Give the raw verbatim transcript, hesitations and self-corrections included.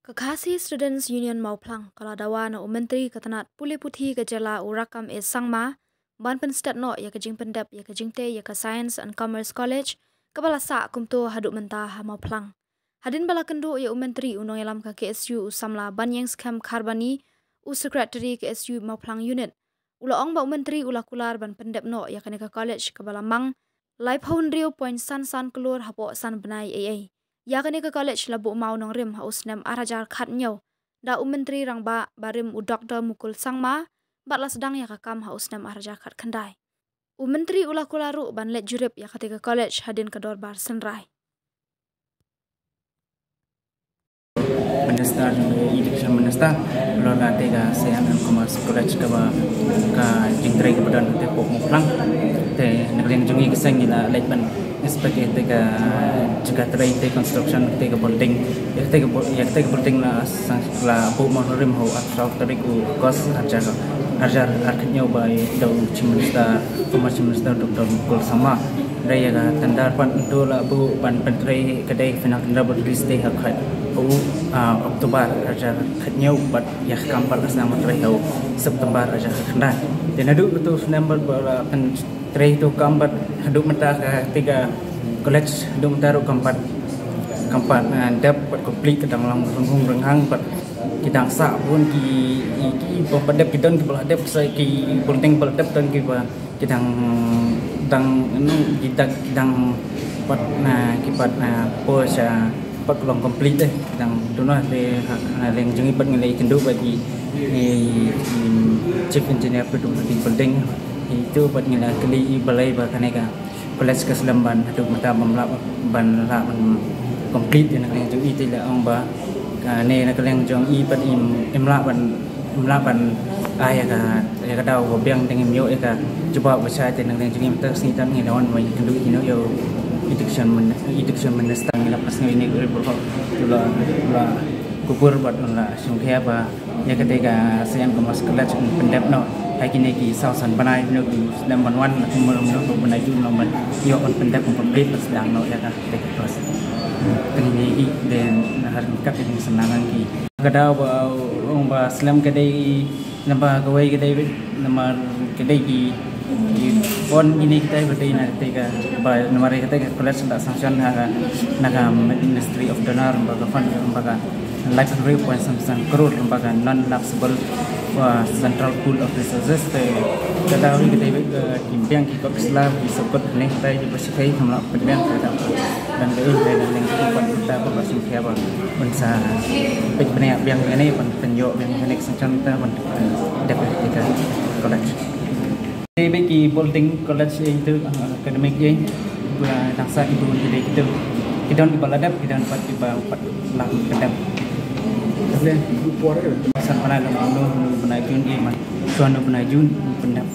Ka Khasi Students Union Mawphlang ka la dawa na u Myntri ka tnat pule puthi ka jylla u Rakkam A Sangma ban pynstet noh ïa ka jingpyndep ïa ka jingtei ïa ka Science and Commerce College kaba la sah kumto haduh mynta ha Mawphlang. Hadien ba la kynduh ïa u Myntri, u nongïalam ka K S U u samla Banïengskhem Kharbani, u Secretary K S U Mawphlang Unit, u la ong ba u Myntri u la kular ban pyndep noh ïa kane ka college kaba la mang laiphew hynriew point san san klur hapoh san bnai eiei. Ïa kane ka college la buh maw nongrim ha u snem ar hajar khathynñiew da u Myntri Rangbah barim u Doktor Mukul Sangma, bad la sdang ïa ka kam ha u snem ar hajar khatkhyndai. U Myntri u la kular ruh ban leit jurip ïa kata ka college hadien ka dorbar synrai. Minister, Education Minister, u la ong te ka Science and Commerce College kaba ka jingtrei kaba don te hapoh Mawphlang. Te na ka liang jong ngi ka seng ngi la leit ban inspect ïa te ka jaka trei, te construction, te ka building. Ïa te ka bu-, ïa te ka building la sang la buh maw nongrim ha u arphew saw tarik u August ar hajar, ar hajar khathynñiew ba ïa da u Chief Minister, former Chief Minister Doktor Mukul Sangma. Hynrei ïa ka tender pat ntu la buh ban pyntrei ka dei final tender ba release te ha u, ah, October ar hajar khathynñiew bad ïa ka kam pat la sdang ban trei ha u September ar hajar khatkhyndai. Te naduh kato u snem bad ba la pyntrei kato ka kam bad haduh mynta kata ka college haduh mynta ruh kam pat, kam pat, ah, dep bad complete, ka dang long rynghung rynghang bad ki dang sah bun ki, ki, ki ba dep ki don kiba la dep sa ki building ba la dep don kiba ki dang, dang, anu, ki dang, ki dang pat, na, ki pat, na, poi sha pat long complete eh. Ki dang, tu noh, te, ha, ha, liang jong ngi pat ngi la ïakynduh bad i, i, i Chief Engineer P W D Building. Itu pat ngi la kylli i balei ba kane ka college ka slem ban haduh mynta bym lah, ban lah ban complete. Na ka liang jong i te la ong ba kane na ka liang jong i pat im, im lah ban, im lah ban ai ïa ka, ïa ka daw ba biang, te ngim ïoh ïa ka jubab ba shai. Te na ka liang jong i mynta ka sngi tam ngi la wan ban ïakynduh kino ïa u Education Min-, Education Minister, ngi la pas ngi ni ku report, u la, u la kubur bad u la shim khia ba ïa kata ka Science Commerce College un pyndep noh ha kine ki saw san bnai, mynno ki snem ban wan, mynno ki bnai Jun, long ban ïoh ban pyndep, ban complete, ban sdang noh ïa kata ka course. Te ngi ïa i de na har kat ïa ki snem ngan ki. Ka daw ba ong ba slem ka dei, namar kawei ka dei, namar ka dei ki, ki pon kine kita ba dei na kata ka, ba namar kata ka college la sanction ha ka, na ka Ministry of DoNER, ba ka fund, ba ka laiphew hynriew point san san klur, ba ka non lapsable, uh, central pool of resources. Te ka daw ka dei, uh, ki biang ki kok sla ki sokot ne kata ki ba shi kai kam la pynbiang ka daw. Dan ka in dan leng ki pat ta ba ba sum khia ba ban sa pynbiang biang ne ban pynïoh biang ne sanction ta ban dep ka college. Te ba ki building college ïa itu, ah, academic ïa, ba dang sa ki bun ki dei kitu. Ki don kiba la dep, ki don pat kiba pat la pyndep. San bnai long, long, long bnai Jun ïa man. Shuwa long bnai Jun pyndep.